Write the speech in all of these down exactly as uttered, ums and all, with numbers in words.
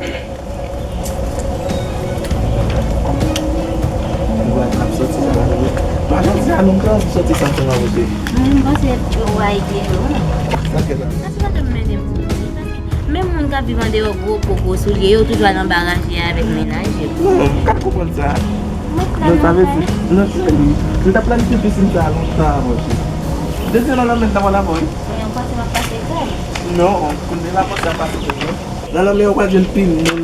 Mwen ap soti sa la wi. Pa janti a nou pran soti sa pou mwen pote. Mwen panse ou a ede nou. Sa k la? Sa se pa menm. Menm moun k ap viv andeyò gwo po gwo soulye, yo toujou al anba raje avèk mennaj yo. Non, m ka konprann sa. Mwen Non, sa vle di, non, cheri, nou t ap planifye pisin sa a lontan avan, cheri. Depi nan lanmè n t ap al avan, wi. Mwen yon panse m ap pase kòm. Non, kounye la panse ap pase kòm, non. Nan lanmè, ou pral jwenn pil moun,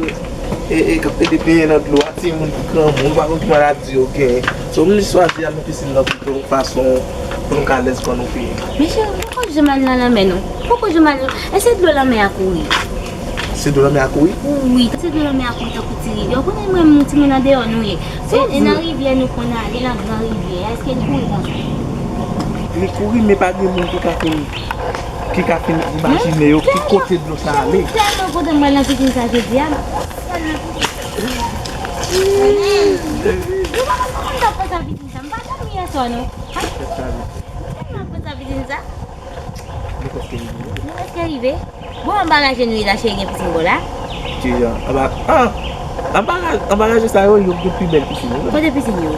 e, e, k ap pede benyen nan dlo a, timoun ki granmoun, ou pa konn ki maladi yo genyen. So, m chwazi al nan pisin nan pito, yon fason pou nou ka alèz pandan nou benyen. Men cheri, poko janm al nan lanmè, non. Poko janm al. Èske dlo lanmè a kouri? Se dlo lanmè a kouri? Wi, se dlo lanmè a kouri tankou ti rivyè. Ou konnen mwen, moun timoun andeyò nou ye. E, e nan rivyè nou konn ale, nan gran rivyè. Èske l kouri konsa? Li kouri, men pa gen moun ki ka fin, ki ka fin imajine yo ki kote dlo sa ale. M tèlman kontan m pral nan pisin sa jodi a. M tèlman kontan. Yo pa konn kòman m t ap panse a pisin sa. M pa dòmi yè swa, non. Tèlman m panse a pisin sa. Nou prèske rive. Nou prèske rive. Bon, anba raje nou ye la, cheri, gen pisin bò la. Kijan? Anba, ah! Anba ra-, anba raje sa yo, yo gen pi bèl pisin yo. Kote pisin yo?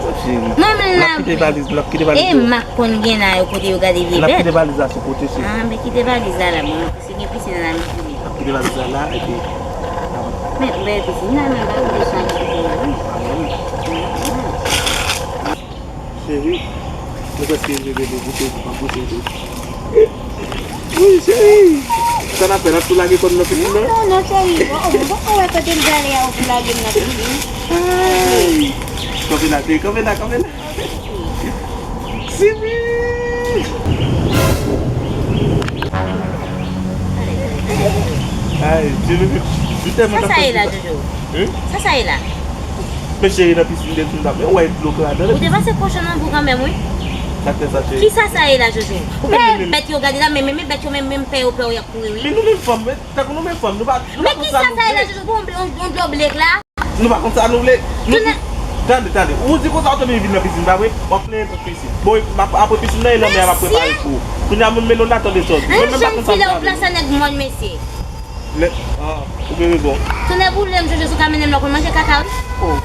Oh, cheri. Mwen menm la. N ap kite valiz, n ap kite valiz yo. E m ak konn gen la yo kote yo gade vye bèt. N ap kite valiz la sou kote, cheri. Ah, men kite valiz la la, bon, si gen pisin la, nou fini. N ap kite valiz la la, epi. Men, bèl pisin la, men ba kote chaje pisin la, non. Cheri, nou prèske rive, bebe, goute, goute, goute. Wi, cheri. Sa n ap fè, n ap tou lage kò n nan pisin nan? Non, non, cheri. Bon, bon, bon, ou wè kote m prale a, ou pou lage m nan pisin. Ay. Kanpe la, cheri, kanpe la, kanpe la. Simi! Ay, Dye, m tèlman Sa sa ye la, Jojo? Hein? Sa sa ye la? Men cheri, nan pisin de tou, men ou wè dlo k ladan. Ou te pase kochon nan bouch kanmenm, wi. Sa k fè sa, cheri? Ki sa sa ye la, Jojo? Ou pa wè bèt yo gade la, men, men, men bèt yo, men, men pè yo, pè yo y ap kouri, wi. Men nou menm fanm, men tankou nou menm fanm, nou pa, nou pa konn sa nou vle. Men ki sa sa ye la, Jojo? Pou yon, yon, yon dlo ble k la? Nou pa konn sa nou vle. Nou di, tande, tande. Ou di konsa ou te vin nan pisin, pa vre? W ap plenyen tout pisin. Bon, m ap, apre pisin nan, e lanmè a m ap prepare pou ou. Kounye a, mwen, men nou n ap tande sòt. Mwen menm pa konn sa m vle. Mesye, yon jèn fi la, ou plase nèg mòn, mesye. Lè, ah, ou gen rezon. Tonnè boule m, Jojo, si w ka mennen m la, w konn manje kaka, wi. Oh.